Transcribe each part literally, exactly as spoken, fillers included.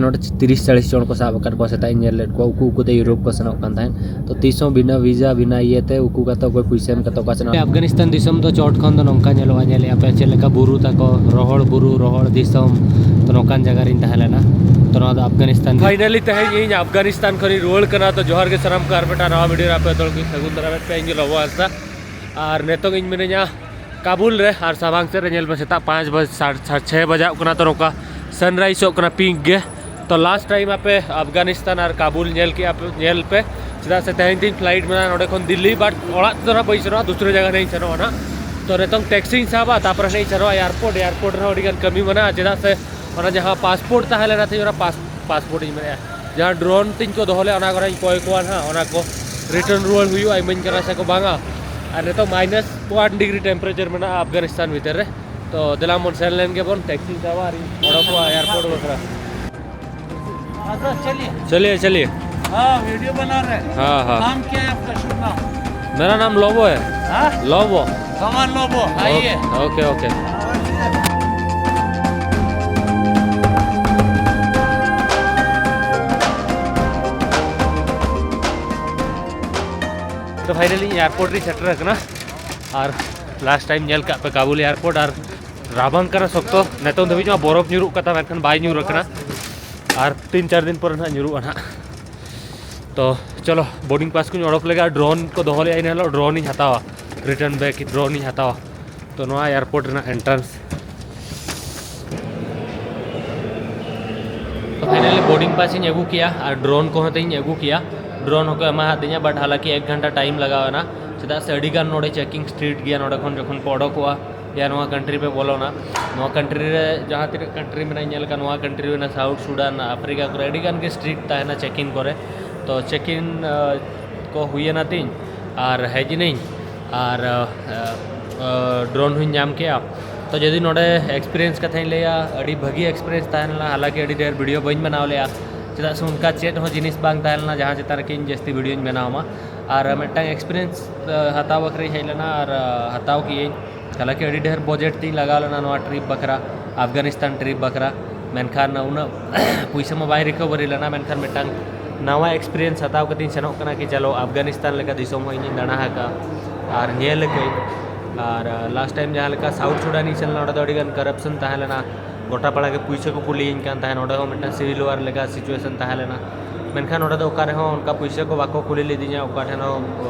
ᱱᱚᱰᱮ ᱛᱤᱨᱤᱥ ᱪᱟᱞᱤᱥ ᱡᱚᱱ ᱠᱚ ᱥᱟᱵ ᱟᱠᱟᱫ ᱠᱚᱣᱟ, ᱥᱮᱛᱟᱜ ᱤᱧ ᱧᱮᱞ ᱞᱮᱫ ᱠᱚᱣᱟ, ᱩᱠᱩ ᱩᱠᱩᱛᱮ ᱤᱭᱩᱨᱳᱯ ᱠᱚ ᱥᱮᱱᱚᱜ ᱠᱟᱱ ᱛᱟᱦᱮᱸᱫ᱾ ᱛᱚ ᱛᱤᱥ ᱦᱚᱸ ᱵᱤᱱᱟᱹ ᱵᱷᱤᱥᱟ, ᱵᱤᱱᱟᱹ ᱤᱭᱟᱹᱛᱮ ᱩᱠᱩ ᱠᱟᱛᱮ ᱚᱠᱚᱭ ᱯᱩᱭᱥᱟᱹ ᱮᱢ ᱠᱟᱛᱮ ᱚᱠᱟ ᱥᱮᱱᱚᱜ? ᱟᱯᱜᱟᱱᱤᱥᱛᱟᱱ ᱫᱤᱥᱚᱢ ᱫᱚ ᱪᱚᱴ ᱠᱷᱚᱱ ᱫᱚ ᱱᱚᱝᱠᱟ ᱧᱮᱞᱚᱜᱼᱟ, ᱧᱮᱞᱮᱫᱼᱟ ᱯᱮ ᱪᱮᱫ ᱞᱮᱠᱟ ᱵᱩᱨᱩ ᱛᱟᱠᱚ, ᱨᱚᱦᱚᱲ ᱵᱩᱨᱩ, ᱨᱚᱦᱚᱲ ᱫᱤᱥᱚᱢ᱾ ᱛᱚ ᱱᱚᱝᱠᱟᱱ ᱡᱟᱭᱜᱟ ᱨᱤᱧ ᱛᱟᱦᱮᱸ ᱞᱮᱱᱟ᱾ ᱛᱚ ᱱᱚᱣᱟ ᱫᱚ ᱟᱯᱜᱟᱱᱤᱥᱛᱟᱱ ᱫᱤ- ᱯᱷᱟᱭᱱᱟᱞᱤ ᱛᱮᱦᱮᱧ ᱤᱧ ᱟᱯᱜᱟᱱᱤᱥᱛᱟᱱ ᱠᱷᱚᱱᱤᱧ ᱨᱩᱣᱟᱹᱲ ᱠᱟᱱᱟ᱾ ᱛᱚ ᱡᱚᱦᱟᱨ ᱜᱮ ᱥᱟᱱᱟᱢ ᱠᱚ, ᱟᱨ ᱢᱤᱫᱴᱟᱝ ᱱᱟᱣᱟ ᱵᱷᱤᱰᱤᱭᱳ ᱨᱮ ᱟᱯᱮ ᱡᱚᱛᱚ ᱦᱚᱲ ᱠᱚ ᱥᱟᱹᱜᱩᱱ ᱫᱟᱨᱟᱢᱮᱫ ᱯᱮ᱾ ᱤᱧ ᱜᱮ ᱞᱚᱵᱚ ᱦᱟᱸᱥᱫᱟ᱾ ᱟᱨ ᱱᱤᱛᱚᱜ ᱤᱧ ᱢᱤᱱᱟᱹᱧᱟ ᱠᱟᱵᱩᱞ ᱨᱮ, ᱟᱨ ᱥᱟᱢᱟᱝ ᱥᱮᱫ ᱨᱮ ᱧᱮᱞ ᱯᱮ, ᱥᱮᱛᱟᱜ ᱯᱟᱸᱪ ᱵᱟᱡᱮ, ᱥᱟᱲ-, ᱥᱟᱲ-, ᱪᱷᱮ ᱵᱟᱡᱟᱜ ᱠᱟᱱᱟ᱾ ᱛᱚ ᱱᱚᱝᱠᱟ ᱥᱟᱱᱨᱟᱭᱤᱡᱚᱜ ᱠᱟᱱᱟ ᱯᱤᱝᱠ ᱜᱮ᱾ ᱛᱚ ᱞᱟᱥᱴ ᱴᱟᱭᱤᱢ ᱟᱯᱮ ᱟᱯᱜᱟᱱᱤᱥᱛᱟᱱ ᱟᱨ ᱠᱟᱵᱩᱞ ᱧᱮᱞ ᱠᱮᱜᱼᱟ ᱯᱮ, ᱧᱮᱞ ᱯᱮ, ᱪᱮᱫᱟᱜ ᱥᱮ ᱛᱮᱦᱮᱧ ᱛᱤᱧ ᱯᱷᱞᱟᱭᱤᱴ ᱢᱮᱱᱟᱜᱼᱟ ᱱᱚᱸᱰᱮ ᱠᱷᱚᱱ ᱫᱤᱞᱞᱤ, ᱵᱟᱴ ᱚᱲᱟᱜ ᱛᱮᱫᱚ ᱱᱟᱜ ᱵᱟᱹᱧ ᱥᱮᱱᱚᱜᱼᱟ, ᱫᱩᱥᱨᱟᱹ ᱡᱟᱭᱜᱟ ᱨᱮᱧ ᱥᱮᱱᱚᱜᱼᱟ ᱱᱟᱜ᱾ ᱛᱚ ᱱᱤᱛᱚᱝ ᱴᱮᱠᱥᱤᱧ ᱥᱟᱵᱟ, ᱛᱟᱨᱯᱚᱨᱮ ᱦᱟᱸᱜ ᱤᱧ ᱥᱮᱱᱚᱜᱼᱟ ᱮᱭᱟᱨᱯᱳᱨᱴ᱾ ᱮᱭᱟᱨᱯᱳᱨᱴ ᱨᱮᱦᱚᱸ ᱟᱹᱰᱤᱜᱟᱱ ᱠᱟᱹᱢᱤ ᱢᱮᱱᱟᱜᱼᱟ, ᱪᱮᱫᱟᱜ ᱥᱮ ᱚᱱᱟ ᱡᱟᱦᱟᱸ ᱯᱟᱥᱯᱳᱨᱴ ᱛᱟᱦᱮᱸ ᱞᱮᱱᱟ ᱛᱤᱧ, ᱚᱱᱟ ᱯᱟᱥ-, ᱯᱟᱥᱯᱳᱨᱴ ᱤᱧ ᱢᱮᱱᱮᱫᱼᱟ, ᱡᱟᱦᱟᱸ ᱰᱨᱳᱱ ᱛᱤᱧ ᱠᱚ ᱫᱚᱦᱚ ᱞᱮᱫᱼᱟ, ᱚᱱᱟ ᱠᱚᱨᱮᱧ ᱠᱚᱭ ᱠᱚᱣᱟ ᱱᱟᱦᱟᱜ, ᱚᱱᱟ ᱠᱚ ᱨᱤᱴᱟᱨᱱ ᱨᱩᱣᱟᱹᱲ ᱦᱩᱭᱩᱜᱼᱟ, ᱤᱢᱟᱹᱧ ᱠᱟᱱᱟ ᱥᱮ ᱠᱚ ᱵᱟᱝᱟ᱾ ᱟᱨ ᱱᱤᱛᱚᱜ ᱢᱟᱭᱱᱟᱥ ᱳᱣᱟᱱ ᱰᱤᱜᱽᱨᱤ ᱴᱮᱢᱯᱟᱨᱮᱪᱟᱨ ᱢᱮᱱᱟᱜᱼᱟ ᱟᱯᱜᱟᱱᱤᱥᱛᱟᱱ ᱵᱷᱤᱛᱤᱨ ᱨᱮ᱾ ᱛᱚ ᱫᱮᱞᱟ ᱵᱚᱱ ᱥᱮᱱ ᱞᱮᱱ ᱜᱮᱵᱚᱱ, ᱴᱮᱠᱥᱤᱧ ᱥᱟᱵᱟ ᱟᱨᱤᱧ ᱚᱰᱚᱠᱚᱜᱼᱟ ᱮᱭᱟᱨᱯᱳᱨᱴ ᱵᱟᱠᱷᱨᱟ᱾ हाँ सर, चलिए। चलिए, चलिए। हाँ, वीडियो बना रहे हैं। हाँ, हाँ। नाम क्या है आपका, शुभ नाम? मेरा नाम लोबो है। हाँ? लोबो। कमल लोबो, आइए। Okay, okay. ᱛᱚ ᱯᱷᱟᱭᱱᱟᱞᱤ ᱤᱧ ᱮᱭᱟᱨᱯᱳᱨᱴ ᱨᱤᱧ ᱥᱮᱴᱮᱨ ᱟᱠᱟᱱᱟ᱾ ᱟᱨ ᱞᱟᱥᱴ ᱴᱟᱭᱤᱢ ᱧᱮᱞ ᱠᱟᱜ ᱯᱮ ᱠᱟᱵᱩᱞ ᱮᱭᱟᱨᱯᱳᱨᱴ, ᱟᱨ ᱨᱟᱵᱟᱝ ᱠᱟᱱᱟ ᱥᱚᱠᱛᱚ᱾ ᱱᱤᱛᱚᱝ ᱫᱷᱟᱹᱵᱤᱡ ᱢᱟ ᱵᱚᱨᱚᱯᱷ ᱧᱩᱨᱩᱜ ᱠᱟᱱ ᱛᱟᱦᱮᱸ, ᱢᱮᱱᱠᱷᱟᱱ ᱵᱟᱭ ᱧᱩᱨ ᱟᱠᱟᱱᱟ᱾ ᱟᱨ ᱛᱤᱱ ᱪᱟᱨ ᱫᱤᱱ ᱯᱚᱨᱮ ᱱᱟᱦᱟᱜ ᱧᱩᱨᱩᱜᱼᱟ ᱱᱟᱦᱟᱜ᱾ ᱛᱚ ᱪᱚᱞᱚ, ᱵᱳᱨᱰᱤᱝ ᱯᱟᱥ ᱠᱚᱧ ᱚᱰᱚᱠ ᱞᱮᱜᱮ᱾ ᱟᱨ ᱰᱨᱳᱱ ᱠᱚ ᱫᱚᱦᱚ ᱞᱮᱜᱼᱟ ᱤᱱᱟᱹ ᱦᱤᱞᱳᱜ, ᱰᱨᱳᱱ ᱤᱧ ᱦᱟᱛᱟᱣᱟ, ᱨᱤᱴᱟᱨᱱ ᱵᱮᱠ ᱰᱨᱳᱱ ᱤᱧ ᱦᱟᱛᱟᱣᱟ᱾ ᱛᱚ ᱱᱚᱣᱟ ᱮᱭᱟᱨᱯᱳᱨᱴ ᱨᱮᱱᱟᱜ ᱮᱱᱴᱨᱟᱱᱥ᱾ ᱯᱷᱟᱭᱱᱟᱞᱤ ᱵᱳᱨᱰᱤᱝ ᱯᱟᱥ ᱤᱧ ᱟᱹᱜᱩ ᱠᱮᱜᱼᱟ ᱟᱨ ᱰᱨᱳᱱ ᱠᱚᱦᱚᱸ ᱛᱤᱧ ᱟᱹᱜᱩ ᱠᱮᱜᱼᱟ᱾ ᱰᱨᱳᱱ ᱦᱚᱸᱠᱚ ᱮᱢᱟᱦᱟᱫᱤᱧᱟ, ᱵᱟᱴ ᱦᱟᱞᱟᱠᱤ ᱮᱠ ᱜᱷᱚᱱᱴᱟ ᱴᱟᱭᱤᱢ ᱞᱟᱜᱟᱣ ᱮᱱᱟ, ᱪᱮᱫᱟᱜ ᱥᱮ ᱟᱹᱰᱤ ᱜᱟᱱ ᱱᱚᱰᱮ ᱪᱮᱠᱤᱝ ᱥᱴᱨᱤᱠᱴ ᱜᱮᱭᱟ᱾ ᱱᱚᱰᱮ ᱠᱷᱚᱱ ᱡᱚᱠᱷᱚᱱ ᱯᱮ ᱚᱰᱚᱠᱚᱜᱼᱟ ᱭᱟ ᱱᱚᱣᱟ ᱠᱟᱱᱴᱨᱤ ᱯᱮ ᱵᱚᱞᱚᱱᱟ, ᱱᱚᱣᱟ ᱠᱟᱱᱴᱨᱤ ᱨᱮ ᱡᱟᱦᱟᱸ ᱛᱤᱱᱟᱹᱜ ᱠᱟᱱᱴᱨᱤ ᱢᱮᱱᱟᱜᱼᱟ, ᱧᱮᱞ ᱟᱠᱟᱫ ᱱᱚᱣᱟ ᱠᱟᱱᱴᱨᱤ ᱦᱩᱭᱱᱟ, ᱥᱟᱣᱩᱛᱷ ᱥᱩᱰᱟᱱ, ᱟᱯᱷᱨᱤᱠᱟ ᱠᱚᱨᱮ ᱟᱹᱰᱤ ᱜᱟᱱ ᱜᱮ ᱥᱴᱨᱤᱠᱴ ᱛᱟᱦᱮᱱᱟ ᱪᱮᱠᱤᱝ ᱠᱚᱨᱮ᱾ ᱛᱚ ᱪᱮᱠᱤᱝ ᱠᱚ ᱦᱩᱭᱮᱱᱟ ᱛᱤᱧ ᱟᱨ ᱦᱮᱡ ᱮᱱᱟᱹᱧ ᱟᱨ ᱰᱨᱳᱱ ᱦᱚᱸᱧ ᱧᱟᱢ ᱠᱮᱜᱼᱟ᱾ ᱛᱚ ᱡᱩᱫᱤ ᱱᱚᱰᱮ ᱮᱠᱥᱯᱤᱨᱤᱭᱮᱱᱥ ᱠᱟᱛᱷᱟᱧ ᱞᱟᱹᱭᱟ, ᱟᱹᱰᱤ ᱵᱷᱟᱹᱜᱤ ᱮᱠᱥᱯᱤᱨᱤᱭᱮᱱᱥ ᱛᱟᱦᱮᱸ ᱞᱮᱱᱟ᱾ ᱦᱟᱞᱟᱠᱤ ᱟᱹᱰᱤ ᱰᱷᱮᱨ ᱵᱷᱤᱰᱤᱭᱳ ᱵᱟᱹᱧ ᱵᱮᱱᱟᱣ ᱞᱮᱜᱼᱟ, ᱪᱮᱫᱟᱜ ᱥᱮ ᱚᱱᱠᱟ ᱪᱮᱫ ᱦᱚᱸ ᱡᱤᱱᱤᱥ ᱵᱟᱝ ᱛᱟᱦᱮᱸ ᱞᱮᱱᱟ ᱡᱟᱦᱟᱸ ᱪᱮᱛᱟᱱ ᱨᱮ ᱤᱧ ᱡᱟᱹᱥᱛᱤ ᱵᱷᱤᱰᱤᱭᱳᱧ ᱵᱮᱱᱟᱣ ᱢᱟ᱾ ᱟᱨ ᱢᱤᱫᱴᱟᱝ ᱮᱠᱥᱯᱤᱨᱤᱭᱮᱱᱥ ᱦᱟᱛᱟᱣ ᱵᱟᱠᱷᱨᱟᱧ ᱦᱮᱡ ᱞᱮᱱᱟ ᱟᱨ ᱦᱟᱛᱟᱣ ᱠᱮᱜᱼᱟᱹᱧ᱾ ᱦᱟᱞᱟᱠᱤ ᱟᱹᱰᱤ ᱰᱷᱮᱨ ᱵᱟᱡᱮᱴ ᱛᱤᱧ ᱞᱟᱜᱟᱣ ᱞᱮᱱᱟ ᱱᱚᱣᱟ ᱴᱨᱤᱯ ᱵᱟᱠᱷᱨᱟ, ᱟᱯᱷᱜᱟᱱᱤᱥᱛᱟᱱ ᱴᱨᱤᱯ ᱵᱟᱠᱷᱨᱟ᱾ ᱢᱮᱱᱠᱷᱟᱱ ᱩᱱᱟᱹᱜ ᱯᱩᱭᱥᱟᱹ ᱢᱟ ᱵᱟᱭ ᱨᱤᱠᱚᱵᱷᱟᱨᱤ ᱞᱮᱱᱟ, ᱢᱮᱱᱠᱷᱟᱱ ᱢᱤᱫᱴᱟᱝ ᱱᱟᱣᱟ ᱮᱠᱥᱯᱤᱨᱤᱭᱮᱱᱥ ᱦᱟᱛᱟᱣ ᱠᱟᱛᱮᱧ ᱥᱮᱱᱚᱜ ᱠᱟᱱᱟ ᱠᱤ ᱪᱚᱞᱚ ᱟᱯᱷᱜᱟᱱᱤᱥᱛᱟᱱ ᱞᱮᱠᱟ ᱫᱤᱥᱚᱢ ᱦᱚᱸ ᱤᱧᱤᱧ ᱫᱟᱬᱟ ᱟᱠᱟᱫᱼᱟ ᱟᱨ ᱧᱮᱞ ᱟᱠᱟᱫᱟᱹᱧ᱾ ᱟᱨ ᱞᱟᱥᱴ ᱴᱟᱭᱤᱢ ᱡᱟᱦᱟᱸ ᱞᱮᱠᱟ ᱥᱟᱣᱩᱛᱷ ᱥᱩᱰᱟᱱ ᱤᱧ ᱥᱮᱱ ᱞᱮᱱᱟ, ᱚᱸᱰᱮ ᱫᱚ ᱟᱹᱰᱤᱜᱟᱱ ᱠᱟᱨᱟᱯᱥᱚᱱ ᱛᱟᱦᱮᱸ ᱞᱮᱱᱟ, ᱜᱚᱴᱟ ᱯᱟᱲᱟ ᱜᱮ ᱯᱩᱭᱥᱟᱹ ᱠᱚ ᱠᱩᱞᱤᱭᱤᱧ ᱠᱟᱱ ᱛᱟᱦᱮᱸᱫ, ᱚᱸᱰᱮ ᱦᱚᱸ ᱢᱤᱫᱴᱟᱝ ᱥᱤᱵᱷᱤᱞ ᱣᱟᱨ ᱞᱮᱠᱟ ᱥᱤᱪᱩᱭᱮᱥᱚᱱ ᱛᱟᱦᱮᱸ ᱞᱮᱱᱟ᱾ ᱢᱮᱱᱠᱷᱟᱱ ᱚᱸᱰᱮ ᱫᱚ ᱚᱠᱟ ᱨᱮᱦᱚᱸ ᱚᱱᱠᱟ ᱯᱩᱭᱥᱟᱹ ᱠᱚ ᱵᱟᱠᱚ ᱠᱩᱞᱤ ᱞᱤᱫᱤᱧᱟ, ᱚᱠᱟ ᱴᱷᱮᱱ ᱦᱚᱸ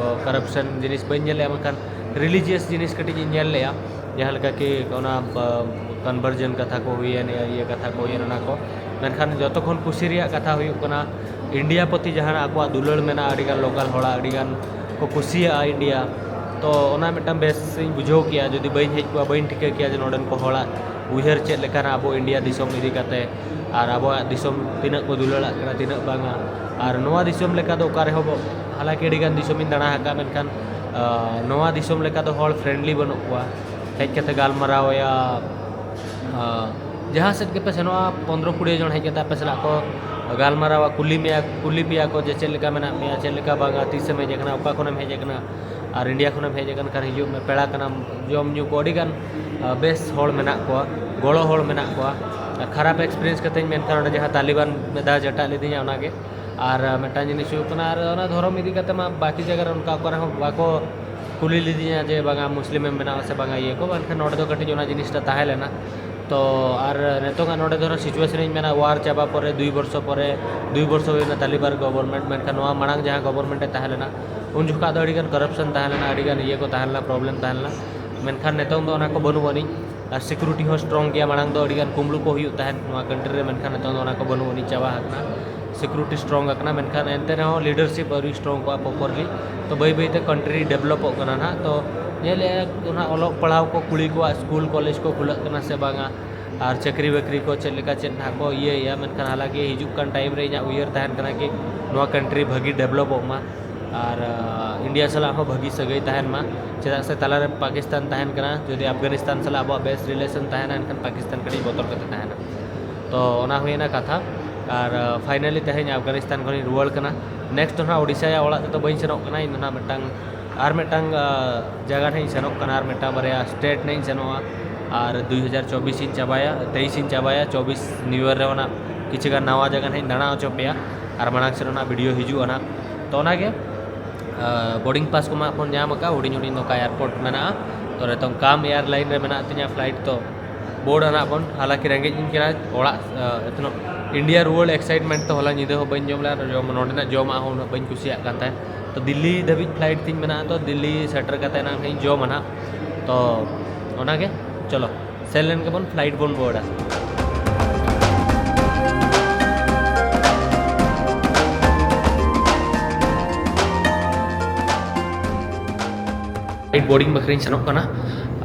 ᱠᱟᱨᱟᱯᱥᱚᱱ ᱡᱤᱱᱤᱥ ᱵᱟᱹᱧ ᱧᱮᱞ ᱞᱮᱜᱼᱟ, ᱢᱮᱱᱠᱷᱟᱱ ᱨᱤᱞᱤᱡᱤᱭᱟᱥ ᱡᱤᱱᱤᱥ ᱠᱟᱹᱴᱤᱡ ᱤᱧ ᱧᱮᱞ ᱞᱮᱜᱼᱟ, ᱡᱟᱦᱟᱸ ᱞᱮᱠᱟ ᱠᱤ ᱚᱱᱟ ᱠᱚᱱᱵᱷᱟᱨᱡᱚᱱ ᱠᱟᱛᱷᱟ ᱠᱚ ᱦᱩᱭᱮᱱ, ᱤᱭᱟᱹ ᱠᱟᱛᱷᱟ ᱠᱚ ᱦᱩᱭᱮᱱ, ᱚᱱᱟ ᱠᱚ᱾ ᱢᱮᱱᱠᱷᱟᱱ ᱡᱚᱛᱚ ᱠᱷᱚᱱ ᱠᱩᱥᱤ ᱨᱮᱭᱟᱜ ᱠᱟᱛᱷᱟ ᱦᱩᱭᱩᱜ ᱠᱟᱱᱟ ᱤᱱᱰᱤᱭᱟ ᱯᱨᱚᱛᱤ ᱡᱟᱦᱟᱸ ᱟᱠᱚᱣᱟᱜ ᱫᱩᱞᱟᱹᱲ ᱢᱮᱱᱟᱜᱼᱟ, ᱟᱹᱰᱤᱜᱟᱱ ᱞᱳᱠᱟᱞ ᱦᱚᱲᱟᱜ ᱟᱹᱰᱤᱜᱟᱱ ᱠᱚ ᱠᱩᱥᱤᱭᱟᱜᱼᱟ ᱤᱱᱰᱤᱭᱟ᱾ ᱛᱚ ᱚᱱᱟ ᱢᱤᱫᱴᱟᱝ ᱵᱮᱥ ᱤᱧ ᱵᱩᱡᱷᱟᱹᱣ ᱠᱮᱭᱟ, ᱡᱩᱫᱤ ᱵᱟᱹᱧ ᱦᱮᱡ ᱠᱚᱜᱼᱟ ᱵᱟᱹᱧ ᱴᱷᱤᱠᱟᱹ ᱠᱮᱭᱟ ᱡᱮ ᱱᱚᱰᱮᱱ ᱠᱚ ᱦᱚᱲᱟᱜ ᱩᱭᱦᱟᱹᱨ ᱪᱮᱫ ᱞᱮᱠᱟᱱᱟ ᱟᱵᱚ ᱤᱱᱰᱤᱭᱟ ᱫᱤᱥᱚᱢ ᱤᱫᱤ ᱠᱟᱛᱮ, ᱟᱨ ᱟᱵᱚᱣᱟᱜ ᱫᱤᱥᱚᱢ ᱛᱤᱱᱟᱹᱜ ᱠᱚ ᱫᱩᱞᱟᱹᱲᱟᱜ ᱠᱟᱱᱟ ᱛᱤᱱᱟᱹᱜ ᱵᱟᱝᱟ᱾ ᱟᱨ ᱱᱚᱣᱟ ᱫᱤᱥᱚᱢ ᱞᱮᱠᱟ ᱫᱚ ᱚᱠᱟ ᱨᱮᱦᱚᱸ ᱵᱚ-, ᱦᱟᱞᱟᱸᱠᱤ ᱟᱹᱰᱤᱜᱟᱱ ᱫᱤᱥᱚᱢᱤᱧ ᱫᱟᱬᱟ ᱟᱠᱟᱫᱼᱟ, ᱢᱮᱱᱠᱷᱟᱱ ᱱᱚᱣᱟ ᱫᱤᱥᱚᱢ ᱞᱮᱠᱟ ᱫᱚ ᱦᱚᱲ ᱯᱷᱨᱮᱱᱰᱞᱤ ᱵᱟᱹᱱᱩᱜ ᱠᱚᱣᱟ᱾ ᱦᱮᱡ ᱠᱟᱛᱮ ᱜᱟᱞᱢᱟᱨᱟᱣ ᱟᱭᱟ, ᱡᱟᱦᱟᱸ ᱥᱮᱫ ᱜᱮᱯᱮ ᱥᱮᱱᱚᱜᱼᱟ, ᱯᱚᱱᱨᱚ ᱠᱩᱲᱤ ᱡᱚᱱ ᱦᱮᱡ ᱠᱟᱛᱮ ᱟᱯᱮ ᱥᱟᱞᱟᱜ ᱠᱚ ᱜᱟᱞᱢᱟᱨᱟᱣᱟ, ᱠᱩᱞᱤ ᱢᱮᱭᱟ, ᱠᱩᱞᱤ ᱯᱮᱭᱟ ᱠᱚ ᱡᱮ ᱪᱮᱫ ᱞᱮᱠᱟ ᱢᱮᱱᱟᱜ ᱢᱮᱭᱟ, ᱪᱮᱫ ᱞᱮᱠᱟ ᱵᱟᱝᱟ, ᱛᱤᱥᱮᱢ ᱦᱮᱡ ᱟᱠᱟᱱᱟ, ᱚᱠᱟ ᱠᱷᱚᱱᱮᱢ ᱦᱮᱡ ᱟᱠᱟᱱᱟ, ᱟᱨ ᱤᱱᱰᱤᱭᱟ ᱠᱷᱚᱱᱮᱢ ᱦᱮᱡ ᱟᱠᱟᱱ ᱠᱷᱟᱱ ᱦᱤᱡᱩᱜ ᱢᱮ, ᱯᱮᱲᱟ ᱠᱟᱱᱟᱢ, ᱡᱚᱢ ᱧᱩ ᱠᱚ ᱟᱹᱰᱤᱜᱟᱱ ᱵᱮᱥ ᱦᱚᱲ ᱢᱮᱱᱟᱜ ᱠᱚᱣᱟ, ᱜᱚᱲᱚ ᱦᱚᱲ ᱢᱮᱱᱟᱜ ᱠᱚᱣᱟ᱾ ᱠᱷᱟᱨᱟᱯ ᱮᱠᱥᱯᱤᱨᱤᱭᱮᱱᱥ ᱠᱟᱛᱮᱧ ᱢᱮᱱᱠᱷᱟᱱ ᱚᱸᱰᱮ ᱡᱟᱦᱟᱸ ᱛᱟᱞᱤᱵᱟᱱ ᱢᱤᱫ ᱫᱷᱟᱣ ᱡᱟᱴᱟᱜ ᱞᱤᱫᱤᱧᱟ ᱚᱱᱟᱜᱮ᱾ ᱟᱨ ᱢᱤᱫᱴᱟᱝ ᱡᱤᱱᱤᱥ ᱦᱩᱭᱩᱜ ᱠᱟᱱᱟ, ᱟᱨ ᱚᱱᱟ ᱫᱷᱚᱨᱚᱢ ᱤᱫᱤ ᱠᱟᱛᱮ ᱢᱟ ᱵᱟᱹᱠᱤ ᱡᱟᱭᱜᱟ ᱨᱮ ᱚᱱᱠᱟ ᱚᱠᱟ ᱨᱮᱦᱚᱸ ᱵᱟᱠᱚ ᱠᱩᱞᱤ ᱞᱤᱫᱤᱧᱟ ᱡᱮ ᱵᱟᱝᱟ ᱢᱩᱥᱞᱤᱢᱮᱢ ᱵᱮᱱᱟᱣᱟ ᱥᱮ ᱵᱟᱝᱟ ᱤᱭᱟᱹ ᱠᱚ, ᱢᱮᱱᱠᱷᱟᱱ ᱱᱚᱰᱮ ᱫᱚ ᱠᱟᱹᱴᱤᱡ ᱚᱱᱟ ᱡᱤᱱᱤᱥᱴᱟ ᱛᱟᱦᱮᱸ ᱞᱮᱱᱟ᱾ ᱛᱚ ᱟᱨ ᱱᱤᱛᱚᱝᱟᱜ ᱱᱚᱰᱮ ᱫᱷᱚᱨᱚ ᱥᱤᱪᱩᱭᱮᱥᱚᱱ ᱤᱧ ᱢᱮᱱᱟ, ᱣᱟᱨ ᱪᱟᱵᱟ ᱯᱚᱨᱮ ᱫᱩᱭ ᱵᱚᱨᱥᱚ ᱯᱚᱨᱮ, ᱫᱩᱭ ᱵᱚᱨᱥᱚ ᱦᱩᱭᱱᱟ ᱛᱟᱞᱤᱵᱟᱱ ᱜᱚᱵᱷᱚᱨᱱᱢᱮᱱᱴ, ᱢᱮᱱᱠᱷᱟᱱ ᱱᱚᱣᱟ ᱢᱟᱲᱟᱝ ᱡᱟᱦᱟᱸ ᱜᱚᱵᱷᱚᱨᱱᱢᱮᱱᱴ ᱮ ᱛᱟᱦᱮᱸ ᱞᱮᱱᱟ ᱩᱱ ᱡᱚᱠᱷᱟᱡ ᱫᱚ ᱟᱹᱰᱤᱜᱟᱱ ᱠᱚᱨᱟᱯᱥᱚᱱ ᱛᱟᱦᱮᱸ ᱞᱮᱱᱟ, ᱟᱹᱰᱤᱜᱟᱱ ᱤᱭᱟᱹ ᱠᱚ ᱛᱟᱦᱮᱸ ᱞᱮᱱᱟ, ᱯᱨᱚᱵᱞᱮᱢ ᱛᱟᱦᱮᱸ ᱞᱮᱱᱟ᱾ ᱢᱮᱱᱠᱷᱟᱱ ᱱᱤᱛᱚᱝ ᱫᱚ ᱚᱱᱟ ᱠᱚ ᱵᱟᱹᱱᱩᱜ ᱟᱹᱱᱤᱡ᱾ ᱟᱨ ᱥᱤᱠᱩᱨᱤᱴᱤ ᱦᱚᱸ ᱥᱴᱨᱚᱝ ᱜᱮᱭᱟ᱾ ᱢᱟᱲᱟᱝ ᱫᱚ ᱟᱹᱰᱤᱜᱟᱱ ᱠᱩᱢᱵᱽᱲᱩ ᱠᱚ ᱦᱩᱭᱩᱜ ᱛᱟᱦᱮᱸᱫ ᱱᱚᱣᱟ ᱠᱟᱱᱴᱨᱤ ᱨᱮ, ᱢᱮᱱᱠᱷᱟᱱ ᱱᱤᱛᱚᱝ ᱫᱚ ᱚᱱᱟ ᱠᱚ ᱵᱟᱹᱱᱩᱜ ᱟᱹᱱᱤᱡ, ᱪᱟᱵᱟ ᱟᱠᱟᱱᱟ᱾ ᱥᱤᱠᱩᱨᱤᱴᱤ ᱥᱴᱨᱚᱝ ᱟᱠᱟᱱᱟ, ᱢᱮᱱᱠᱷᱟᱱ ᱮᱱᱛᱮ ᱨᱮᱦᱚᱸ ᱞᱤᱰᱟᱨᱥᱤᱯ ᱟᱹᱣᱨᱤ ᱥᱴᱨᱚᱝ ᱠᱚᱜᱼᱟ ᱯᱨᱚᱯᱟᱨᱞᱤ᱾ ᱛᱚ ᱵᱟᱹᱭ ᱵᱟᱹᱭᱛᱮ ᱠᱟᱱᱴᱨᱤ ᱰᱮᱵᱷᱞᱚᱯᱚᱜ ᱠᱟᱱᱟ ᱱᱟᱦᱟᱜ᱾ ᱛᱚ ᱧᱮᱞᱮᱫᱼᱟ ᱚᱱᱟ ᱚᱞᱚᱜ ᱯᱟᱲᱦᱟᱣ ᱠᱚ ᱠᱩᱲᱤ ᱠᱚᱣᱟᱜ ᱥᱠᱩᱞ ᱠᱚᱞᱮᱡᱽ ᱠᱚ ᱠᱷᱩᱞᱟᱹᱜ ᱠᱟᱱᱟ ᱥᱮ ᱵᱟᱝᱟ, ᱟᱨ ᱪᱟᱹᱠᱨᱤ ᱵᱟᱹᱠᱨᱤ ᱠᱚ ᱪᱮᱫ ᱞᱮᱠᱟ ᱪᱮᱫ ᱱᱟᱦᱟᱜ ᱠᱚ ᱤᱭᱟᱹᱭᱮᱫᱼᱟ᱾ ᱢᱮᱱᱠᱷᱟᱱ ᱦᱟᱞᱟᱝᱠᱤ ᱦᱤᱡᱩᱜ ᱠᱟᱱ ᱴᱟᱭᱤᱢ ᱨᱮ ᱤᱧᱟᱹᱜ ᱩᱭᱦᱟᱹᱨ ᱛᱟᱦᱮᱱ ᱠᱟᱱᱟ ᱠᱤ ᱱᱚᱣᱟ ᱠᱟᱱᱴᱨᱤ ᱵᱷᱟᱹᱜᱤ ᱰᱮᱵᱷᱞᱚᱯᱚᱜ ᱢᱟ ᱟᱨ ᱤᱱᱰᱤᱭᱟ ᱥᱟᱞᱟᱜ ᱦᱚᱸ ᱵᱷᱟᱹᱜᱤ ᱥᱟᱹᱜᱟᱹᱭ ᱛᱟᱦᱮᱱ ᱢᱟ᱾ ᱪᱮᱫᱟᱜ ᱥᱮ ᱛᱟᱞᱟᱨᱮ ᱯᱟᱠᱤᱥᱛᱟᱱ ᱛᱟᱦᱮᱱ ᱠᱟᱱᱟ, ᱡᱩᱫᱤ ᱟᱯᱷᱜᱟᱱᱤᱥᱛᱟᱱ ᱥᱟᱞᱟᱜ ᱟᱵᱚᱣᱟᱜ ᱵᱮᱥ ᱨᱤᱞᱮᱥᱚᱱ ᱛᱟᱦᱮᱱᱟ ᱮᱱᱠᱷᱟᱱ ᱯᱟᱠᱤᱥᱛᱟᱱ ᱠᱟᱹᱴᱤᱡ ᱵᱚᱛᱚᱨ ᱠᱟᱛᱮ ᱛᱟᱦᱮᱱᱟ᱾ ᱛᱚ ᱚᱱᱟ ᱦᱩᱭᱮᱱᱟ ᱠᱟᱛᱷᱟ᱾ ᱟᱨ ᱯᱷᱟᱭᱱᱟᱞᱤ ᱛᱮᱦᱮᱧ ᱟᱯᱷᱜᱟᱱᱤᱥᱛᱟᱱ ᱠᱷᱚᱱᱤᱧ ᱨᱩᱣᱟᱹᱲ ᱠᱟᱱᱟ᱾ ᱱᱮᱠᱥᱴ ᱫᱚ ᱱᱟᱦᱟᱜ ᱳᱰᱤᱥᱟ ᱭᱟ ᱚᱲᱟᱜ ᱛᱮᱫᱚ ᱵᱟᱹᱧ ᱥᱮᱱᱚᱜ ᱠᱟᱱᱟ᱾ ᱤᱧ ᱫᱚ ᱱᱟᱦᱟᱜ ᱢᱤᱫᱴᱟᱝ ᱟᱨ ᱢᱤᱫᱴᱟᱝ ᱡᱟᱭᱜᱟ ᱱᱟᱦᱟᱜ ᱤᱧ ᱥᱮᱱᱚᱜ ᱠᱟᱱᱟ, ᱟᱨ ᱢᱤᱫᱴᱟᱝ ᱵᱟᱨᱭᱟ ᱥᱴᱮᱴ ᱱᱟᱦᱟᱜ ᱤᱧ ᱥᱮᱱᱚᱜᱼᱟ᱾ ᱟᱨ ᱫᱩᱭ ᱦᱟᱡᱟᱨ ᱪᱚᱵᱵᱤᱥ ᱤᱧ ᱪᱟᱵᱟᱭᱟ, ᱛᱮᱭᱤᱥ ᱤᱧ ᱪᱟᱵᱟᱭᱟ, ᱪᱚᱵᱵᱤᱥ ᱱᱤᱭᱩ ᱤᱭᱟᱨ ᱨᱮ ᱚᱱᱟ ᱠᱤᱪᱷᱩ ᱜᱟᱱ ᱱᱟᱣᱟ ᱡᱟᱭᱜᱟ ᱱᱟᱦᱟᱜ ᱤᱧ ᱫᱟᱬᱟ ᱦᱚᱪᱚ ᱯᱮᱭᱟ᱾ ᱟᱨ ᱢᱟᱲᱟᱝ ᱥᱮᱫ ᱚᱱᱟ ᱵᱷᱤᱰᱤᱭᱳ ᱦᱤᱡᱩᱜᱼᱟ ᱱᱟᱦᱟᱜ᱾ ᱛᱚ ᱚᱱᱟᱜᱮ, ᱵᱳᱨᱰᱤᱝ ᱯᱟᱥ ᱠᱚᱢᱟ ᱵᱚᱱ ᱧᱟᱢ ᱟᱠᱟᱫ, ᱦᱩᱰᱤᱧ ᱦᱩᱰᱤᱧ ᱱᱚᱝᱠᱟ ᱮᱭᱟᱨᱯᱳᱨᱴ ᱢᱮᱱᱟᱜᱼᱟ᱾ ᱛᱚ ᱱᱤᱛᱚᱝ ᱠᱟᱢ ᱮᱭᱟᱨᱞᱟᱭᱤᱱ ᱨᱮ ᱢᱮᱱᱟᱜ ᱛᱤᱧᱟᱹ ᱯᱷᱞᱟᱭᱤᱴ᱾ ᱛᱚ ᱵᱳᱨᱰ ᱟᱱᱟᱜ ᱵᱚᱱ, ᱦᱟᱞᱟᱠᱤ ᱨᱮᱸᱜᱮᱡ ᱤᱧ ᱠᱟᱱᱟ, ᱚᱲᱟᱜ ᱮᱛᱱᱚ ᱤᱱᱰᱤᱭᱟ ᱨᱩᱣᱟᱹᱲ ᱮᱠᱥᱟᱭᱤᱴᱢᱮᱱᱴ ᱛᱮ ᱦᱚᱞᱟ ᱧᱤᱫᱟᱹ ᱦᱚᱸ ᱵᱟᱹᱧ ᱡᱚᱢ ᱞᱮᱫᱟ᱾ ᱟᱨ ᱡᱚᱢ, ᱱᱚᱸᱰᱮᱱᱟᱜ ᱡᱚᱢᱟᱜ ᱦᱚᱸ ᱩᱱᱟᱹᱜ ᱵᱟᱹᱧ ᱠᱩᱥᱤᱭᱟᱜ ᱠᱟᱱ ᱛᱟᱦᱮᱸᱫ᱾ ᱛᱚ ᱫᱤᱞᱞᱤ ᱫᱷᱟᱹᱵᱤᱡ ᱯᱷᱞᱟᱭᱤᱴ ᱛᱤᱧ ᱢᱮᱱᱟᱜᱼᱟ, ᱛᱚ ᱫᱤᱞᱞᱤ ᱥᱮᱴᱮᱨ ᱠᱟᱛᱮ ᱱᱟᱜ ᱤᱧ ᱡᱚᱢᱟ ᱱᱟᱜ᱾ ᱛᱚ ᱚᱱᱟᱜᱮ, ᱪᱚᱞᱚ ᱥᱮᱱ ᱞᱮᱱ ᱜᱮᱵᱚᱱ, ᱯᱷᱞᱟᱭᱤᱴ ᱵᱚᱱ ᱵᱳᱨᱰᱟ᱾ ᱯᱷᱞᱟᱭᱤᱴ ᱵᱳᱨᱰᱤᱝ ᱵᱟᱠᱷᱨᱟᱧ ᱥᱮᱱᱚᱜ ᱠᱟᱱᱟ᱾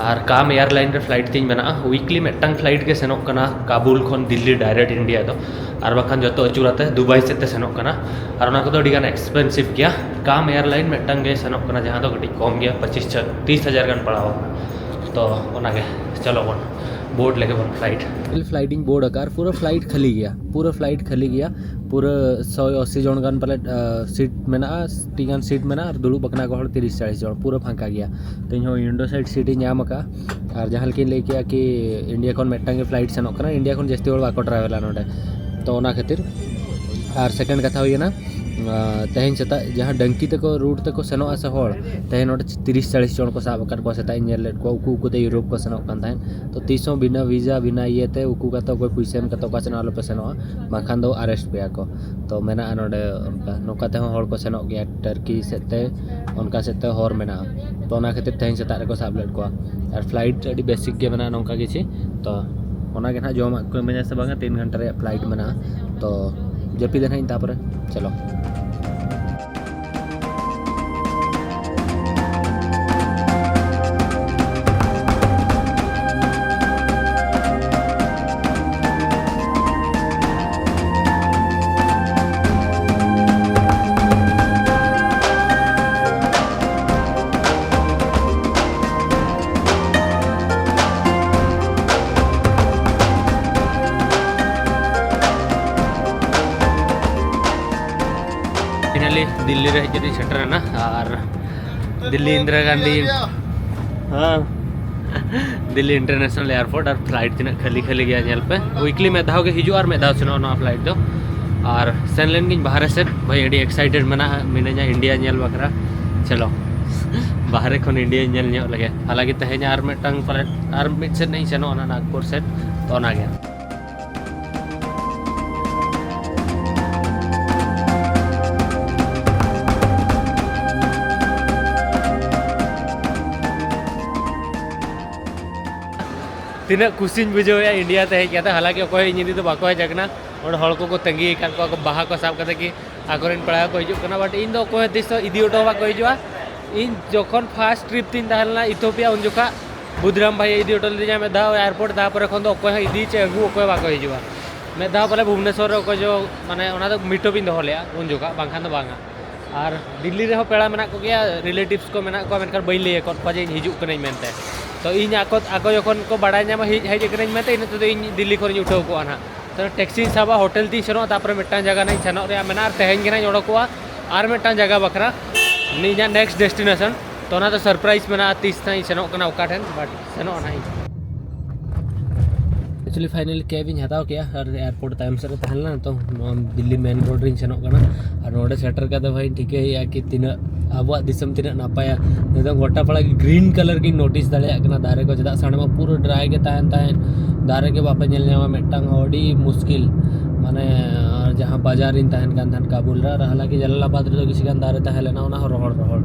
ᱟᱨ ᱠᱟᱢ ᱮᱭᱟᱨᱞᱟᱭᱤᱱ ᱨᱮ ᱯᱷᱞᱟᱭᱤᱴ ᱛᱤᱧ ᱢᱮᱱᱟᱜᱼᱟ᱾ ᱩᱭᱤᱠᱞᱤ ᱢᱤᱫᱴᱟᱝ ᱯᱷᱞᱟᱭᱤᱴ ᱜᱮ ᱥᱮᱱᱚᱜ ᱠᱟᱱᱟ ᱠᱟᱵᱩᱞ ᱠᱷᱚᱱ ᱫᱤᱞᱞᱤ ᱰᱟᱭᱨᱮᱠᱴ ᱤᱱᱰᱤᱭᱟ ᱫᱚ᱾ ᱟᱨ ᱵᱟᱠᱷᱟᱱ ᱡᱚᱛᱚ ᱟᱹᱪᱩᱨ ᱟᱛᱮ ᱫᱩᱵᱟᱭ ᱥᱮᱫ ᱛᱮ ᱥᱮᱱᱚᱜ ᱠᱟᱱᱟ᱾ ᱟᱨ ᱚᱱᱟ ᱠᱚᱫᱚ ᱟᱹᱰᱤ ᱜᱟᱱ ᱮᱠᱥᱯᱮᱱᱥᱤᱵᱷ ᱜᱮᱭᱟ᱾ ᱠᱟᱢ ᱮᱭᱟᱨᱞᱟᱭᱤᱱ ᱢᱤᱫᱴᱟᱝ ᱜᱮ ᱥᱮᱱᱚᱜ ᱠᱟᱱᱟ, ᱡᱟᱦᱟᱸ ᱫᱚ ᱠᱟᱹᱴᱤᱡ ᱠᱚᱢ ᱜᱮᱭᱟ, ᱯᱚᱸᱪᱤᱥ ᱦᱟᱡᱟᱨ, ᱛᱤᱥ ᱦᱟᱡᱟᱨ ᱜᱟᱱ ᱯᱟᱲᱟᱣ ᱟᱠᱟᱱᱟ᱾ ᱛᱚ ᱚᱱᱟᱜᱮ, ᱪᱚᱞᱚ ᱵᱚᱱ ᱵᱳᱨᱰ ᱞᱮᱜᱮ ᱵᱚᱱ ᱯᱷᱞᱟᱭᱤᱴ᱾ ᱯᱷᱞᱟᱭᱤᱴ ᱤᱧ ᱵᱳᱨᱰ ᱟᱠᱟᱫ ᱟᱨ ᱯᱩᱨᱟᱹ ᱯᱷᱞᱟᱭᱤᱴ ᱠᱷᱟᱹᱞᱤ ᱜᱮᱭᱟ, ᱯᱩᱨᱟᱹ ᱯᱷᱞᱟᱭᱤᱴ ᱠᱷᱟᱹᱞᱤ ᱜᱮᱭᱟ᱾ ᱯᱩᱨᱟᱹ ᱥᱚᱭ ᱟᱥᱤ ᱡᱚᱱ ᱜᱟᱱ ᱯᱟᱞᱮᱫ, ᱟ, ᱥᱤᱴ ᱢᱮᱱᱟᱜᱼᱟ, ᱴᱤ ᱜᱟᱱ ᱥᱤᱴ ᱢᱮᱱᱟᱜᱼᱟ ᱟᱨ ᱫᱩᱲᱩᱵ ᱟᱠᱟᱱᱟ ᱠᱚ ᱦᱚᱲ ᱛᱤᱨᱤᱥ ᱪᱟᱞᱤᱥ ᱡᱚᱱ, ᱯᱩᱨᱟᱹ ᱯᱷᱟᱸᱠᱟ ᱜᱮᱭᱟ᱾ ᱛᱚ ᱤᱧᱦᱚᱸ ᱩᱭᱤᱱᱰᱳ ᱥᱟᱭᱤᱰ ᱥᱤᱴ ᱤᱧ ᱧᱟᱢ ᱟᱠᱟᱫᱼᱟ᱾ ᱟᱨ ᱡᱟᱦᱟᱸ ᱞᱮᱠᱟᱧ ᱞᱟᱹᱭ ᱠᱮᱜᱼᱟ ᱠᱤ ᱤᱱᱰᱤᱭᱟ ᱠᱷᱚᱱ ᱢᱤᱫᱴᱟᱝ ᱜᱮ ᱯᱷᱞᱟᱭᱤᱴ ᱥᱮᱱᱚᱜ ᱠᱟᱱᱟ, ᱤᱱᱰᱤᱭᱟ ᱠᱷᱚᱱ ᱡᱟᱹᱥᱛᱤ ᱦᱚᱲ ᱵᱟᱠᱚ ᱴᱨᱟᱵᱷᱮᱞᱟ ᱱᱚᱰᱮ᱾ ᱛᱚ ᱚᱱᱟ ᱠᱷᱟᱹᱛᱤᱨ᱾ ᱟᱨ ᱥᱮᱠᱮᱱᱰ ᱠᱟᱛᱷᱟ ᱦᱩᱭᱮᱱᱟ, ᱟ, ᱛᱮᱦᱮᱧ ᱥᱮᱛᱟᱜ ᱡᱟᱦᱟᱸ ᱰᱟᱝᱠᱤ ᱛᱮᱠᱚ ᱨᱩᱴ ᱛᱮᱠᱚ ᱥᱮᱱᱚᱜᱼᱟ ᱥᱮ ᱦᱚᱲ, ᱛᱮᱦᱮᱧ ᱱᱚᱰᱮ ᱛᱤᱨᱤᱥ ᱪᱟᱞᱤᱥ ᱡᱚᱱ ᱠᱚ ᱥᱟᱵ ᱟᱠᱟᱫ ᱠᱚᱣᱟ᱾ ᱥᱮᱛᱟᱜ ᱤᱧ ᱧᱮᱞ ᱞᱮᱫ ᱠᱚᱣᱟ, ᱩᱠᱩ ᱩᱠᱩ ᱛᱮ ᱤᱭᱩᱨᱳᱯ ᱠᱚ ᱥᱮᱱᱚᱜ ᱠᱟᱱ ᱛᱟᱦᱮᱸᱫ᱾ ᱛᱚ ᱛᱤᱥ ᱦᱚᱸ ᱵᱤᱱᱟᱹ ᱵᱷᱤᱥᱟ, ᱵᱤᱱᱟᱹ ᱤᱭᱟᱹᱛᱮ ᱩᱠᱩ ᱠᱟᱛᱮ, ᱚᱠᱚᱭ ᱯᱩᱭᱥᱟᱹ ᱮᱢ ᱠᱟᱛᱮ ᱚᱠᱟ ᱥᱮᱱ ᱦᱚᱸ ᱟᱞᱚᱯᱮ ᱥᱮᱱᱚᱜᱼᱟ, ᱵᱟᱝᱠᱷᱟᱱ ᱫᱚ ᱟᱨᱮᱥᱴ ᱯᱮᱭᱟ ᱠᱚ᱾ ᱛᱚ ᱢᱮᱱᱟᱜᱼᱟ ᱱᱚᱰᱮ ᱚᱱᱠᱟ, ᱱᱚᱝᱠᱟ ᱛᱮᱦᱚᱸ ᱦᱚᱲ ᱠᱚ ᱥᱮᱱᱚᱜ ᱜᱮᱭᱟ ᱴᱟᱨᱠᱤ ᱥᱮᱫ ᱛᱮ, ᱚᱱᱠᱟ ᱥᱮᱫ ᱛᱮ ᱦᱚᱨ ᱢᱮᱱᱟᱜᱼᱟ᱾ ᱛᱚ ᱚᱱᱟ ᱠᱷᱟᱹᱛᱤᱨ ᱛᱮᱦᱮᱧ ᱥᱮᱛᱟᱜ ᱨᱮᱠᱚ ᱥᱟᱵ ᱞᱮᱫ ᱠᱚᱣᱟ᱾ ᱟᱨ ᱯᱷᱞᱟᱭᱤᱴ ᱟᱹᱰᱤ ᱵᱮᱥᱤᱠ ᱜᱮ ᱢᱮᱱᱟᱜᱼᱟ ᱱᱚᱝᱠᱟ ᱠᱤᱪᱷᱤ᱾ ᱛᱚ ᱚᱱᱟ ᱜᱮ ᱱᱟᱦᱟᱜ ᱡᱚᱢᱟᱜ ᱠᱚ ᱤᱢᱟᱹᱧᱟ ᱥᱮ ᱵᱟᱝᱟ, ᱛᱤᱱ ᱜᱷᱚᱱᱴᱟ ᱨᱮᱭᱟᱜ ᱯᱷᱞᱟᱭᱤᱴ ᱢᱮᱱᱟᱜᱼᱟ᱾ ᱛᱚ ᱡᱟᱹᱯᱤᱫᱟ ᱱᱟᱦᱟᱜ ᱤᱧ ᱛᱟᱯᱚᱨᱮ᱾ ᱪᱚᱞᱚ᱾ ᱯᱷᱟᱭᱱᱟᱞᱤ ᱫᱤᱞᱞᱤ ᱨᱮ ᱦᱮᱡ ᱠᱟᱛᱮ ᱥᱮᱴᱮᱨ ᱮᱱᱟ᱾ ᱟᱨ ᱫᱤᱞᱞᱤ ᱤᱱᱫᱤᱨᱟ ᱜᱟᱱᱫᱷᱤ, ᱦᱮᱸ, ᱫᱤᱞᱞᱤ ᱤᱱᱴᱟᱨᱱᱮᱥᱱᱟᱞ ᱮᱭᱟᱨᱯᱳᱨᱴ ᱟᱨ ᱯᱷᱞᱟᱭᱤᱴ ᱛᱤᱱᱟᱹᱜ ᱠᱷᱟᱹᱞᱤ ᱠᱷᱟᱹᱞᱤ ᱜᱮᱭᱟ ᱧᱮᱞ ᱯᱮ᱾ ᱩᱭᱤᱠᱞᱤ ᱢᱤᱫ ᱫᱷᱟᱣ ᱜᱮ ᱦᱤᱡᱩᱜᱼᱟ ᱟᱨ ᱢᱤᱫ ᱫᱷᱟᱣ ᱥᱮᱱᱚᱜᱼᱟ ᱱᱚᱣᱟ ᱯᱷᱞᱟᱭᱤᱴ ᱫᱚ᱾ ᱟᱨ ᱥᱮᱱ ᱞᱮᱱ ᱜᱤᱧ ᱵᱟᱦᱨᱮ ᱥᱮᱫ, ᱵᱷᱟᱹᱭ ᱟᱹᱰᱤ ᱮᱠᱥᱟᱭᱴᱮᱰ ᱢᱮᱱᱟᱜᱼᱟ, ᱢᱤᱱᱟᱹᱧᱟ ᱤᱱᱰᱤᱭᱟ ᱧᱮᱞ ᱵᱟᱠᱷᱨᱟ᱾ ᱪᱚᱞᱚ ᱵᱟᱦᱨᱮ ᱠᱷᱚᱱ ᱤᱱᱰᱤᱭᱟ ᱧᱮᱞ ᱧᱚᱜ ᱞᱮᱜᱮ᱾ ᱦᱟᱞᱟᱝᱠᱤ ᱛᱮᱦᱮᱧ ᱟᱨ ᱢᱤᱫᱴᱟᱝ ᱯᱟᱞᱮᱫ ᱟᱨ ᱢᱤᱫ ᱥᱮᱫ ᱤᱧ ᱥᱮᱱᱚᱜᱼᱟ, ᱚᱱᱟ ᱱᱟᱜᱽᱯᱩᱨ ᱥᱮᱫ᱾ ᱛᱚ ᱚᱱᱟᱜᱮ᱾ ᱛᱤᱱᱟᱹᱜ ᱠᱩᱥᱤᱧ ᱵᱩᱡᱷᱟᱹᱣᱮᱫᱼᱟ ᱤᱱᱰᱤᱭᱟ ᱛᱮ ᱦᱮᱡ ᱠᱟᱛᱮ᱾ ᱦᱟᱞᱟᱝᱠᱤ ᱚᱠᱚᱭ ᱤᱧ ᱤᱫᱤ ᱫᱚ ᱵᱟᱠᱚ ᱦᱮᱡ ᱟᱠᱟᱱᱟ᱾ ᱚᱸᱰᱮ ᱦᱚᱲ ᱠᱚᱠᱚ ᱛᱟᱺᱜᱤ ᱟᱠᱟᱫ ᱠᱚᱣᱟ, ᱠᱚ ᱵᱟᱦᱟ ᱠᱚ ᱥᱟᱵ ᱠᱟᱛᱮ ᱠᱤ ᱟᱠᱚᱨᱮᱱ ᱯᱮᱲᱟ ᱠᱚ ᱦᱤᱡᱩᱜ ᱠᱟᱱᱟ᱾ But ᱤᱧ ᱫᱚ ᱚᱠᱚᱭ ᱦᱚᱸ ᱛᱤᱥ ᱦᱚᱸ ᱤᱫᱤ ᱦᱚᱴᱚ ᱵᱟᱠᱚ ᱦᱤᱡᱩᱜᱼᱟ᱾ ᱤᱧ ᱡᱚᱠᱷᱚᱱ ᱯᱷᱟᱥᱴ ᱴᱨᱤᱯ ᱛᱤᱧ ᱛᱟᱦᱮᱸ ᱞᱮᱱᱟ ᱤᱛᱷᱳᱯᱤᱭᱟ, ᱩᱱ ᱡᱚᱠᱷᱟ ᱵᱩᱫᱷᱨᱟᱢ ᱵᱷᱟᱭ ᱤᱫᱤ ᱦᱚᱴᱚ ᱞᱤᱫᱤᱧᱟ ᱢᱤᱫ ᱫᱷᱟᱣ ᱮᱭᱟᱨᱯᱳᱨᱴ, ᱛᱟᱨᱯᱚᱨᱮ ᱠᱷᱚᱱ ᱫᱚ ᱚᱠᱚᱭ ᱦᱚᱸ ᱤᱫᱤ ᱪᱮ ᱟᱹᱜᱩ ᱚᱠᱚᱭ ᱵᱟᱠᱚ ᱦᱤᱡᱩᱜᱼᱟ᱾ ᱢᱤᱫ ᱫᱷᱟᱣ ᱯᱟᱞᱮ ᱵᱷᱩᱵᱽᱱᱮᱥᱚᱨ ᱨᱮ ᱚᱠᱚᱭ ᱪᱚ, ᱢᱟᱱᱮ ᱚᱱᱟ ᱫᱚ ᱢᱤᱴᱟᱯ ᱤᱧ ᱫᱚᱦᱚ ᱞᱮᱫᱼᱟ ᱩᱱ ᱡᱚᱠᱷᱟ, ᱵᱟᱝᱠᱷᱟᱱ ᱫᱚ ᱵᱟᱝᱟ᱾ ᱟᱨ ᱫᱤᱞᱞᱤ ᱨᱮᱦᱚᱸ ᱯᱮᱲᱟ ᱢᱮᱱᱟᱜ ᱠᱚᱜᱮᱭᱟ, ᱨᱤᱞᱮᱴᱤᱵᱷᱥ ᱠᱚ ᱢᱮᱱᱟᱜ ᱠᱚᱣᱟ, ᱢᱮᱱᱠᱷᱟᱱ ᱵᱟᱹᱧ ᱞᱟᱹᱭ ᱟᱠᱟᱫ ᱠᱚᱣᱟ ᱡᱮ ᱤᱧ ᱦᱤᱡᱩᱜ ᱠᱟᱹᱱᱟᱹᱧ ᱢᱮᱱᱛᱮ᱾ ᱛᱚ ᱤᱧ ᱟᱠᱚ, ᱟᱠᱚ ᱡᱚᱠᱷᱚᱱ ᱠᱚ ᱵᱟᱲᱟᱭ ᱧᱟᱢᱟ ᱦᱮᱡ, ᱦᱮᱡ ᱟᱠᱟᱱᱟᱹᱧ ᱢᱮᱱᱛᱮ, ᱤᱱᱟᱹ ᱛᱮᱫᱚ ᱤᱧ ᱫᱤᱞᱞᱤ ᱠᱷᱚᱱᱤᱧ ᱩᱴᱷᱟᱹᱣ ᱠᱚᱜᱼᱟ ᱱᱟᱦᱟᱜ᱾ ᱛᱚ ᱴᱮᱠᱥᱤᱧ ᱥᱟᱵᱟ, ᱦᱳᱴᱮᱞ ᱛᱤᱧ ᱥᱮᱱᱚᱜᱼᱟ, ᱛᱟᱨᱯᱚᱨᱮ ᱢᱤᱫᱴᱟᱝ ᱡᱟᱭᱜᱟ ᱱᱟᱜ ᱤᱧ ᱥᱮᱱᱚᱜ ᱨᱮᱭᱟᱜ ᱢᱮᱱᱟᱜᱼᱟ, ᱟᱨ ᱛᱮᱦᱮᱧ ᱜᱮ ᱱᱟᱜ ᱤᱧ ᱚᱰᱚᱠᱚᱜᱼᱟ ᱟᱨ ᱢᱤᱫᱴᱟᱝ ᱡᱟᱭᱜᱟ ᱵᱟᱠᱷᱨᱟ, ᱤᱧᱟᱹᱜ ᱱᱮᱠᱥᱴ ᱰᱮᱥᱴᱤᱱᱮᱥᱚᱱ᱾ ᱛᱚ ᱚᱱᱟ ᱫᱚ ᱥᱟᱨᱯᱨᱟᱭᱤᱡᱽ ᱢᱮᱱᱟᱜᱼᱟ, ᱛᱤᱥ ᱱᱟᱜ ᱤᱧ ᱥᱮᱱᱚᱜ ᱠᱟᱱᱟ ᱚᱠᱟ ᱴᱷᱮᱱ, but ᱥᱮᱱᱚᱜᱼᱟ ᱱᱟᱜ ᱤᱧ᱾ Actually finally cab ᱤᱧ ᱦᱟᱛᱟᱣ ᱠᱮᱜᱼᱟ ᱟᱨ ᱮᱭᱟᱨᱯᱳᱨᱴ ᱛᱟᱭᱚᱢ ᱥᱮᱫ ᱨᱮ ᱛᱟᱦᱮᱸ ᱞᱮᱱᱟ᱾ ᱱᱤᱛᱚᱝ ᱱᱚᱣᱟ ᱫᱤᱞᱞᱤ ᱢᱮᱱ ᱨᱳᱰ ᱨᱤᱧ ᱥᱮᱱᱚᱜ ᱠᱟᱱᱟ᱾ ᱟᱨ ᱱᱚᱰᱮ ᱥᱮᱴᱮᱨ ᱠᱟᱛᱮ ᱵᱷᱟᱭ ᱴᱷᱤᱠᱟᱹᱭᱮᱫᱼᱟ ᱠᱤ ᱛᱤᱱᱟᱹᱜ ᱟᱵᱚᱣᱟᱜ ᱫᱤᱥᱚᱢ ᱛᱤᱱᱟᱹᱜ ᱱᱟᱯᱟᱭᱟ᱾ ᱱᱤᱛᱚᱝ ᱜᱚᱴᱟ ᱯᱟᱲᱟ ᱜᱮ ᱜᱨᱤᱱ ᱠᱟᱞᱟᱨ ᱜᱤᱧ ᱱᱳᱴᱤᱥ ᱫᱟᱲᱮᱭᱟᱜ ᱠᱟᱱᱟ᱾ ᱫᱟᱨᱮ ᱠᱚ ᱪᱮᱫᱟᱜ ᱥᱮ ᱦᱟᱸᱰᱮ ᱢᱟ ᱯᱩᱨᱟᱹ ᱰᱨᱟᱭ ᱜᱮ ᱛᱟᱦᱮᱱ ᱛᱟᱦᱮᱸᱫ, ᱫᱟᱨᱮ ᱜᱮ ᱵᱟᱯᱮ ᱧᱮᱞ ᱧᱟᱢᱟ ᱢᱤᱫᱴᱟᱝ ᱦᱚᱸ, ᱟᱹᱰᱤ ᱢᱩᱥᱠᱤᱞ᱾ ᱢᱟᱱᱮ ᱟᱨ ᱡᱟᱦᱟᱸ ᱵᱟᱡᱟᱨ ᱨᱤᱧ ᱛᱟᱦᱮᱱ ᱠᱟᱱ ᱛᱟᱦᱮᱸᱫ ᱠᱟᱵᱩᱞ ᱨᱮ, ᱟᱨ ᱦᱟᱞᱟᱝᱠᱤ ᱡᱟᱞᱟᱞᱟᱵᱟᱫᱽ ᱨᱮᱫᱚ ᱠᱤᱪᱷᱩ ᱜᱟᱱ ᱫᱟᱨᱮ ᱛᱟᱦᱮᱸ ᱞᱮᱱᱟ, ᱚᱱᱟ ᱦᱚᱸ ᱨᱚᱦᱚᱲ ᱨᱚᱦᱚᱲ᱾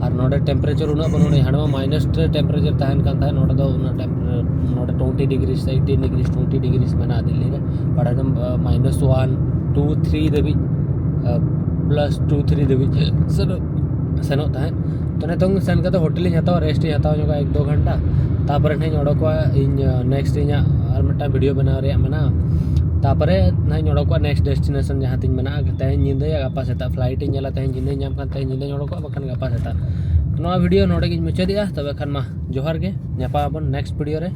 ᱟᱨ ᱱᱚᱰᱮ ᱴᱮᱢᱯᱟᱨᱮᱪᱟᱨ ᱩᱱᱟᱹᱜ ᱵᱟᱹᱱᱩᱜᱼᱟ, ᱦᱟᱸᱰᱮ ᱢᱟ ᱢᱟᱭᱱᱟᱥ ᱨᱮ ᱴᱮᱢᱯᱟᱨᱮᱪᱟᱨ ᱛᱟᱦᱮᱱ ᱠᱟᱱ ᱛᱟᱦᱮᱸᱫ, ᱱᱚᱰᱮ ᱫᱚ ᱩᱱᱟᱹᱜ ᱴᱮᱢᱯᱟᱨᱮᱪᱟᱨ, ᱱᱚᱰᱮ ᱴᱩᱭᱮᱱᱴᱤ ᱰᱤᱜᱽᱨᱤᱥ, ᱮᱭᱤᱴᱤᱱ ᱰᱤᱜᱽᱨᱤᱥ, ᱴᱩᱭᱮᱱᱴᱤ ᱰᱤᱜᱽᱨᱤᱥ ᱢᱮᱱᱟᱜᱼᱟ ᱫᱤᱞᱞᱤ ᱨᱮ᱾ ᱵᱟᱲᱟᱭ ᱫᱚ ᱢᱟᱭᱱᱟᱥ ᱚᱣᱟᱱ, ᱴᱩ, ᱛᱷᱨᱤ ᱫᱷᱟᱹᱵᱤᱡ, ᱯᱞᱟᱥ ᱴᱩ ᱛᱷᱨᱤ ᱫᱷᱟᱹᱵᱤᱡ ᱥᱮᱱᱚᱜ, ᱥᱮᱱᱚᱜ ᱛᱟᱦᱮᱸᱫ᱾ ᱛᱚ ᱱᱤᱛᱚᱝ ᱥᱮᱱ ᱠᱟᱛᱮ ᱦᱳᱴᱮᱞ ᱤᱧ ᱦᱟᱛᱟᱣᱟ, ᱨᱮᱥᱴ ᱤᱧ ᱦᱟᱛᱟᱣ ᱧᱚᱜᱟ ᱮᱠ ᱫᱩ ᱜᱷᱚᱱᱴᱟ, ᱛᱟᱯᱚᱨᱮ ᱱᱟᱦᱟᱜ ᱤᱧ ᱚᱰᱚᱠᱚᱜᱼᱟ᱾ ᱤᱧ ᱱᱮᱠᱥᱴ ᱤᱧᱟᱹᱜ ᱟᱨ ᱢᱤᱫᱴᱟᱝ ᱵᱷᱤᱰᱤᱭᱳ ᱵᱮᱱᱟᱣ ᱨᱮᱭᱟᱜ ᱢᱮᱱᱟᱜᱼᱟ᱾ ᱛᱟᱯᱚᱨᱮ ᱱᱟᱦᱟᱜ ᱤᱧ ᱚᱰᱚᱠᱚᱜᱼᱟ ᱱᱮᱠᱥᱴ ᱰᱮᱥᱴᱤᱱᱮᱥᱚᱱ ᱡᱟᱦᱟᱸ ᱛᱤᱧ ᱢᱮᱱᱟᱜᱼᱟ᱾ ᱛᱮᱦᱮᱧ ᱧᱤᱫᱟᱹ ᱭᱟ ᱜᱟᱯᱟ ᱥᱮᱛᱟᱜ ᱯᱷᱞᱟᱭᱤᱴ ᱤᱧ ᱧᱮᱞᱟ, ᱛᱮᱦᱮᱧ ᱧᱤᱫᱟᱹᱧ ᱧᱟᱢ ᱠᱷᱟᱱ ᱛᱮᱦᱮᱧ ᱧᱤᱫᱟᱹᱧ ᱚᱰᱚᱠᱚᱜᱼᱟ, ᱵᱟᱠᱷᱟᱱ ᱜᱟᱯᱟ ᱥᱮᱛᱟᱜ᱾ ᱱᱚᱣᱟ ᱵᱷᱤᱰᱤᱭᱳ ᱱᱚᱰᱮ ᱜᱤᱧ ᱢᱩᱪᱟᱹᱫᱮᱜᱼᱟ᱾ ᱛᱚᱵᱮ ᱠᱷᱟᱱ ᱢᱟ ᱡᱚᱦᱟᱨ ᱜᱮ, ᱧᱟᱯᱟᱢ ᱟᱵᱚᱱ ᱱᱮᱠᱥᱴ ᱵᱷᱤᱰᱤᱭᱳ ᱨᱮ᱾